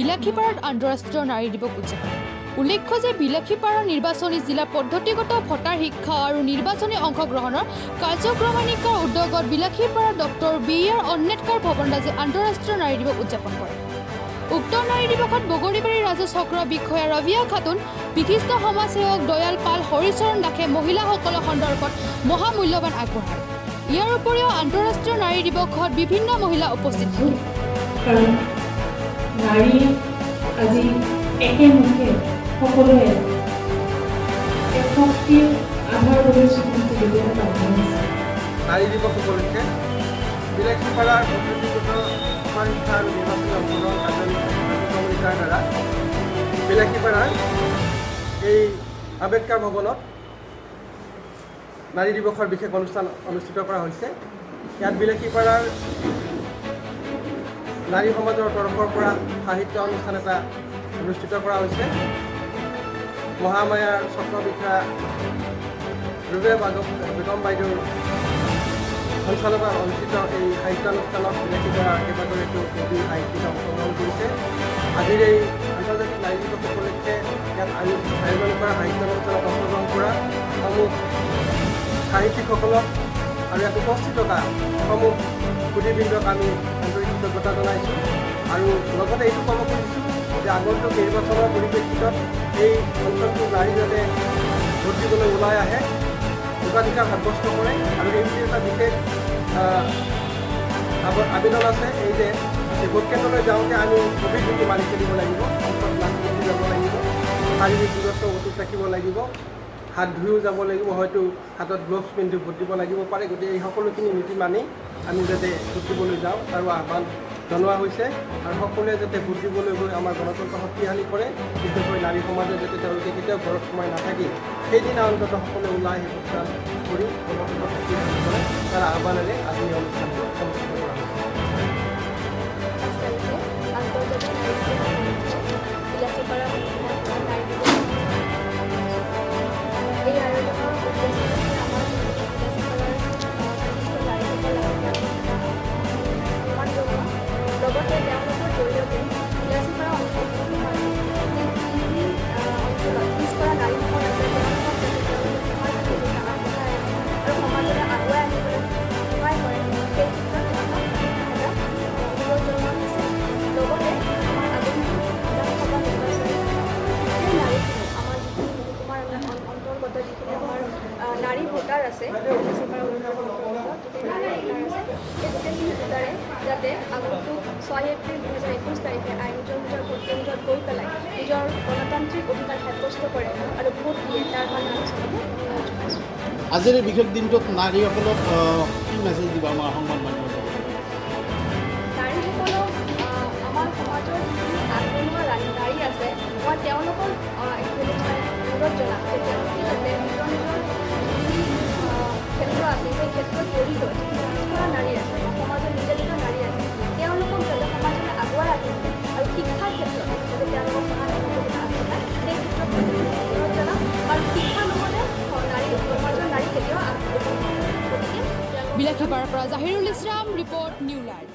বিলাসীপাৰাত আন্তঃৰাষ্ট্ৰীয় নাৰী দিৱস উদযাপন। উল্লেখ্য যে বিলাসীপাৰাৰ নিৰ্বাচনী জিলা পদ্ধতিগত ভোটাৰ শিক্ষা আৰু নিৰ্বাচনী অংশগ্ৰহণৰ কাৰ্যক্ৰমণিকাৰ উদ্যোগত বিলাসীপাৰাৰ ডক্টৰ বি আৰ আম্বেদকাৰ ভৱনত আজি আন্তঃৰাষ্ট্ৰীয় নাৰী দিৱস উদযাপন কৰে। উক্ত নাৰী দিৱসত বগৰীবাৰী ৰাজহ চক্ৰ বিষয়া ৰবিয়া খাতুন, বিশিষ্ট সমাজসেৱক দয়াল পাল, হৰিচৰণ দাসে মহিলাসকলৰ সন্দৰ্ভত মহামূল্যৱান আগবঢ়ায়। ইয়াৰ উপৰিও আন্তঃৰাষ্ট্ৰীয় নাৰী দিৱসত বিভিন্ন মহিলা উপস্থিত থাকে। কাৰণ নাৰী আজি একেমুখে সকলোৱে এক শক্তিৰ আধাৰ বুলি স্বীকৃতি দিবলৈ বাধ্য হৈছে। নাৰী দিৱস উপলক্ষে বিলাসীপাৰাৰ পদ্ধতিগত ভোটাৰ শিক্ষা আৰু নিৰ্বাচনী অংশগ্ৰহণ কাৰ্যক্ৰমণিকাৰ দ্বাৰা বিলাসীপাৰাৰ এই আম্বেদকাৰ ভৱনত নাৰী দিৱসৰ বিশেষ অনুষ্ঠান অনুষ্ঠিত কৰা হৈছে। ইয়াত বিলাসীপাৰাৰ নাৰী সমাজৰ তৰফৰ পৰা সাহিত্য অনুষ্ঠান এটা অনুষ্ঠিত কৰা হৈছে। মহামায়াৰ চক্ৰ বিষয়া ৰুবে বেগম বাইদেউৰ সঞ্চালনাত অনুষ্ঠিত এই সাহিত্য অনুষ্ঠানত বিলাসীপাৰাৰ কেইবাগৰাকীও কবি, সাহিত্যিকে অংশগ্ৰহণ কৰিছে। আজিৰ এই আন্তৰ্জাতিক নাৰী দিৱস উপলক্ষে ইয়াত আয়োজন কৰা সাহিত্য অনুষ্ঠানত অংশগ্ৰহণ কৰা সমূহ সাহিত্যিকসকলক আৰু ইয়াত উপস্থিত থকা সমূহ সুধীবৃন্দক আমি আন্তৰিক কৃতজ্ঞতা জনাইছোঁ। আৰু লগতে এইটো ক'ব খুজিছোঁ যে আগন্তুক নিৰ্বাচনৰ পৰিপ্ৰেক্ষিতত এই অঞ্চলটোৰ নাৰী যাতে ভোট দিবলৈ ওলাই আহে, ভোটাধিকাৰ সাব্যস্ত কৰে। আৰু এই বুলি এটা বিশেষ আবেদন আছে এই যে এই ভোটকেন্দ্ৰলৈ যাওঁতে আমি ক'ভিড নীতি মানি চলিব লাগিব। মুখত মাস্ক পিন্ধি যাব লাগিব, শাৰীৰিক দূৰত্ব অটুট ৰাখিব লাগিব, হাত ধুইও যাব লাগিব, হয়তো হাতত গ্ল'ভছ পিন্ধি ভোট দিব লাগিব পাৰে। গতিকে এই সকলোখিনি নীতি মানি আমি যাতে ভোট দিবলৈ যাওঁ, তাৰো আহ্বান জনোৱা হৈছে। আৰু সকলোৱে যাতে ভোট দিবলৈ গৈ আমাৰ গণতন্ত্ৰ শক্তিশালী কৰে, বিশেষকৈ নাৰী সমাজে যাতে তেওঁলোকে কেতিয়াও ঘৰত সোমাই নাথাকি সেইদিনা অন্ততঃ সকলোৱে ওলাই আহি ভোটদান কৰি গণতন্ত্ৰ শক্তিশালী কৰে, তাৰ আহ্বানেৰে আজি এই অনুষ্ঠানটো অনুষ্ঠিত কৰা হৈছে। 5 তাৰিখে আন্তৰ্জাতিক নাৰী দিৱস উপলক্ষে বিলাসীপাৰা মহকুমাত নাৰী দিৱস। এই আয়োজনৰ উদ্দেশ্য হৈছে আমাৰ যিখিনি বিলাসীপাৰাৰ বিশিষ্ট নাৰীসকল আছে, তেওঁলোকক এটা সন্মান জনোৱা, লগতে তেওঁলোকৰ জৰিয়তে বিলাসীপাৰা অঞ্চল মহকুমাৰ যিখিনি অঞ্চলত পিছপৰা নাৰীসকল আছে, তেওঁলোকক যাতে তেওঁলোকে সমাজত নিজকে আগবঢ়াই আনে আৰু সমাজলৈ আগুৱাই আনিবলৈ সহায় কৰে, সেই ক্ষেত্ৰত তেওঁলোকক এটা অনুৰোধ জনোৱা হৈছে। লগতে আমাৰ আগন্তুক বিধানসভা নিৰ্বাচনত গোটেই নাৰীখিনি, আমাৰ যিখিনি মহকুমাৰ অন্তৰ্গত যিখিনি আমাৰ নাৰী ভোটাৰ আছে, বিলাসীপাৰা অন্তৰ্গত যিখিনি নাৰী ভোটাৰ আছে, সেই গোটেইখিনি ভোটাৰে যাতে আগন্তুক 6 এপ্ৰিল 2021 তাৰিখে আই নিজৰ নিজৰ ভোট কেন্দ্ৰত গৈ পেলাই নিজৰ গণতান্ত্ৰিক অধিকাৰ সাব্যস্ত কৰে আৰু ভোট দিয়ে, তাৰ কাৰণে আমি চবকে অনুৰোধ জনাইছোঁ। আজিৰ এই বিশেষ দিনটোত নাৰীসকলক কি মেছেজ দিবা আমাৰ সংবাদ মাধ্যমৰ জৰিয়তে? নাৰীসকলক, আমাৰ সমাজৰ যিখিনি আগবনুৱা নাৰী আছে, মই তেওঁলোকক একচুৱেলি মই অনুৰোধ জনাম যে তেওঁলোকে যাতে নিজৰ নিজৰ যিখিনি ক্ষেত্ৰ আছে, সেই ক্ষেত্ৰত জড়িত যিখিনি পিছপৰা নাৰী আছে বা সমাজত নিৰ্যাতিত নাৰী আছে, তেওঁলোকক যাতে সমাজলৈ আগুৱাই আহিবলৈ আৰু শিক্ষাৰ ক্ষেত্ৰত যাতে তেওঁলোকক সহায় সহযোগিতা আগবঢ়ায়, সেই ক্ষেত্ৰত মই তেওঁলোকক অনুৰোধ জনাম। কাৰণ শিক্ষা নহ'লে নাৰী, সমাজৰ নাৰী কেতিয়াও আগবাঢ়িব নোৱাৰে। গতিকে তেওঁলোকক বিলাসীপাৰাৰ পৰা Zahirul Islam, report, new live.